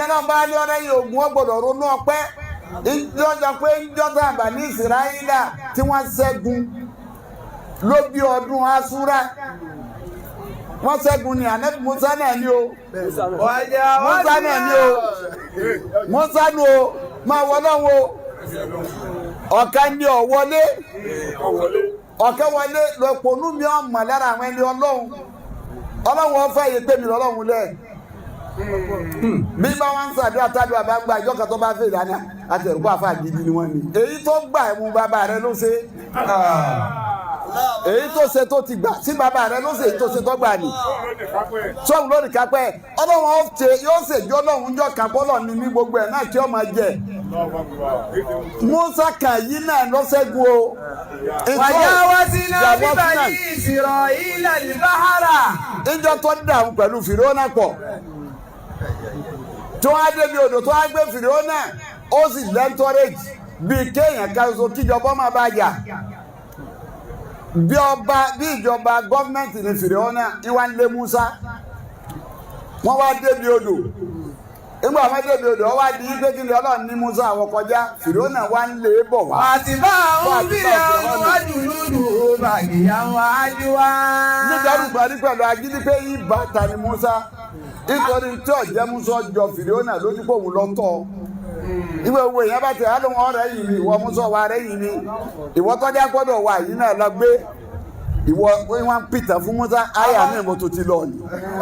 Ẹni náà bá lé ọ̀rẹ́ yìí ogun ó gbọ́dọ̀ ronú ọpẹ́. Ìjọba pé ìjọba àbá ní Ìsìráyílà tí wọ́n ṣẹ́gun ló bí ọdún Asúrà. Wọ́n ṣẹ́gun ní Ànábì Musa náà ní o. Musa náà ní o. Musa ní o. Máa wọ lọ́wọ́ o. Ọ̀kan ní ọ̀ wọlé. Ọ̀kẹ́ wọlé lọ́pọ̀nú mi ọ̀mọ̀ lára àwọn ẹni Ọlọ́run. Ọlọ́run ọ̀fẹ́ yìí pé mi lọ́lọ́run lẹ̀. Bí bá wọn ń ṣàdúrà tádùá bá gbà ìjọ kan tó bá fèrè àná àti ẹ̀rù kó àfa gidi ni wọ́n ní. Èyí tó gbà ẹ̀mú bàbá rẹ ló ṣe. Èyí tó ṣe tó ti gbà sí bàbá rẹ ló ṣe èyí tó ṣe tó gbà ní. Sọ́hun lónìí kápẹ́ Ọlọ́run ó ṣe yóò ṣèjọ́ Ọlọ́run jọ kápọ́lọ̀ ní ní gbogbo ẹ̀ náà kí ó máa jẹ. Musa kan yìí náà lọ́sẹ̀gun o. وجاوزنا ببني إسرائيل البحر. Ìjọ tó dàrú pẹ̀lú Fìrónà pọ̀ tí wọ́n á débi odò tó á gbé Fìrónà, ó sì lẹ́ńtọ́rẹ́jì bíi kéèyàn kan so kíjọba máa bá jà bí ọba bí ìjọba gọ́ọ̀mẹ̀ntì ní Fìrónà ìwà ń lé Musa. Wọ́n wá débi odò. Nígbà wọ́n débi odò, wọ́n wá di pé kí ni Ọlọ́run ní Musa àwọn kọjá, Fìrónà wá ń lé bọ̀ wá. فأتبعهم فرعون وجنوده بغيا وعدوا. Nítorí parí pẹ̀lú agídí pé ibà ta ni Musa, nítorí tí ọ̀jẹ̀ Musa jọ Fìrónà lójú pé òun lọ́tọ̀ ìwé owó èèyàn bá ti àlọ́ ọ̀rẹ́ yìí ni ìwọ Musa wà rẹ́ yìí ni ìwọ tọ́jà gbọ́dọ̀ wà yìí náà lọ gbé ìwọ wọn pìtàn fún Musa àyà mi mo tó ti lọ ni.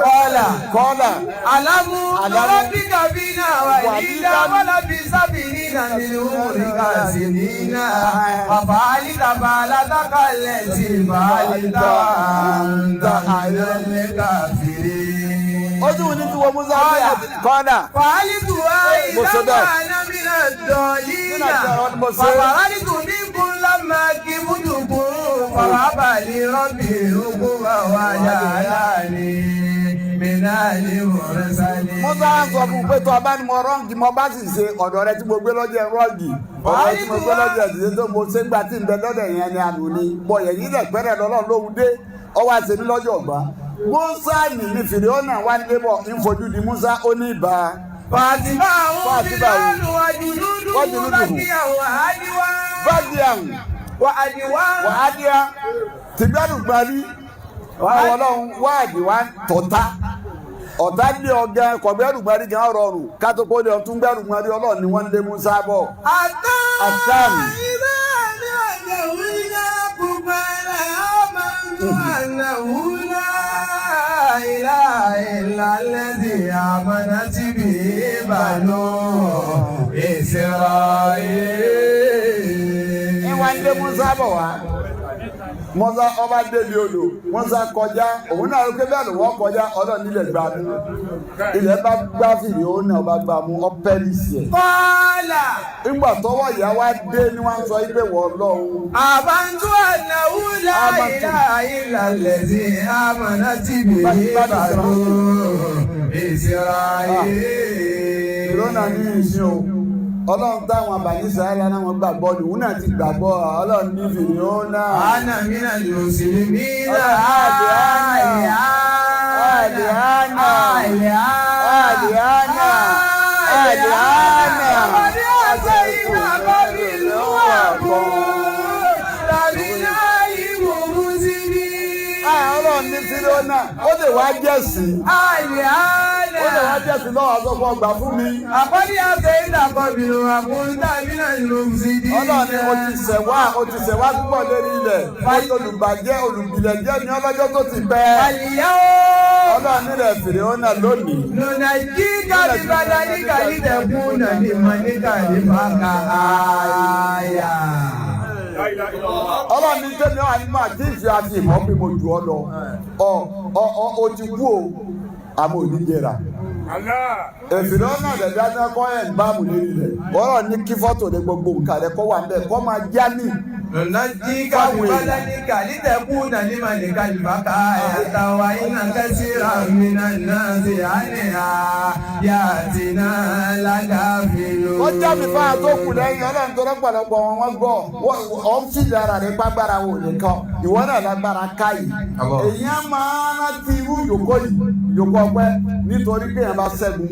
قال Kọ́là. ألم ألم نربك فينا وليدا ولبثت فينا من عمرك سنين وفعلت فعلتك التي فعلت وأنت من الكافرين. Ojú ní tí wọ́n Musa bí kọ́là. فعلتها Mo ṣe إذا bẹ́ẹ̀. وأنا من الضالين. Mo ṣe. ففررت منكم لما خفتكم فوهب لي ربي حكما وجعلني من المرسلين. Musa sọ fún un pé tó a bá ní mo wrong, mo bá sì ṣe ọ̀dọ̀ rẹ tí mo gbé lọ́jọ́ wrong, ọ̀dọ̀ rẹ tí mo gbé lọ́jọ́ ìdílé tó mo ṣe ń gbà tí ń bẹ lọ́dọ̀ yẹn ni àná ni bọ̀ yẹn yìí lẹ̀ pẹ́rẹ́ lọ́lọ́ lóhun dé ọwọ́ àṣẹ mi lọ́jọ́ ọ̀gbá. Musa ní ní Fìríọ́nà wá nílé bọ̀ ń fojú di Musa ó ní ibà. فأتبعهم فأتبعهم فرعون وجنوده وجنوده بغيا وعدوا. Báàgì وعدوا. Wàhádìá tìgbàdùgbàrí àwọn Ọlọ́run wáàdì wá tọ̀tá ọ̀tá lé ọ̀gá kọ̀gbẹ́rùgbàrí gan rọrùn kátó kó lé ọtún gbẹ́rùgbàrí. Ọlọ́run ni wọ́n lé Musa bọ̀. حتى أتان. إذا أدركه الغرق آمنت أنه لا إله إلا الذي آمنت به بنو إسرائيل. Ìwà ń lé Musa bọ̀ wá. Musa ọba débi odò, Musa kọjá, òun náà ló ké bẹ́ẹ̀ ló wọ́n kọjá. Ọlọ́run nílẹ̀ gbà mú, ilẹ̀ bá gbá fìdí, òun náà ọba gbà mú ọ́pẹ́lìsì ẹ̀. قال Nígbà tọwọ́ ìyá wa dé ni wọ́n sọ pé wọ́n lọ́hùn. آمنت أنه لا آمنت. إله إلا الذي آمنت به بنو إسرائيل. Ìrọ́nà ní ìsìn o, Ọlọ́run táwọn àbàyí sàálà náà wọ́n gbàgbọ́ ni òun náà ti gbàgbọ́. Ọlọ́run ní fìdí òun náà. أنا من المسلمين. الآن. الآن. الآن. وقد عصيت قبل وكنت من المفسدين. Ọlọ́run ní fìdí náà ó lè wá jẹ́sìn. الآن. Ó lè wá jẹ́sìn lọ́wọ́ àtọ́kọ́ ọgbà fún mi. وقد عصيت قبل وكنت من المفسدين. Ọlọ́run ni o ti ṣẹ̀ wá, o ti ṣẹ̀ wá púpọ̀ lérí ilẹ̀. Olùbàjẹ́ olùbìlẹ̀jẹ́ ni ọlọ́jọ́ tó ti pẹ́. فاليوم Ọlọ́run nílẹ̀ fìdí náà lónìí. ننجيك ببدنك لتكون لمن خلفك آية. Ọlọ́run ní tẹ́mi wà nínú àti ìfẹ́ àti ìmọ̀ pé mo jù ọ lọ. Ọ ọ ọ o ti kú o, àmọ́ ò ní jẹrà. Èfìdí ọ̀nà àdàdà ní ọkọ ẹ̀ ń bá mú lérí rẹ̀. Ọlọ́run ní kí fọ́tò rẹ gbogbo nǹkan rẹ kọ́ wà ń bẹ̀ kọ́ máa já ní. ننجيك ببدنك لتكون لمن خلفك آية وإن كثيرا من الناس عن آياتنا لغافلون. Wọ́n já mi fáwọn tó kù lẹ́yìn. Ọlọ́run tó lọ́pọ̀lọpọ̀ wọn wọ́n gbọ́ ọ̀ ń fìlẹ̀ ara rẹ̀ gbàgbára wò nìkan ìwọ náà lágbára káyìí. Èyàn máa rántí irú ìjòkó yìí, ìjòkó ọpẹ́, nítorí pé èèyàn bá ṣẹ́gun.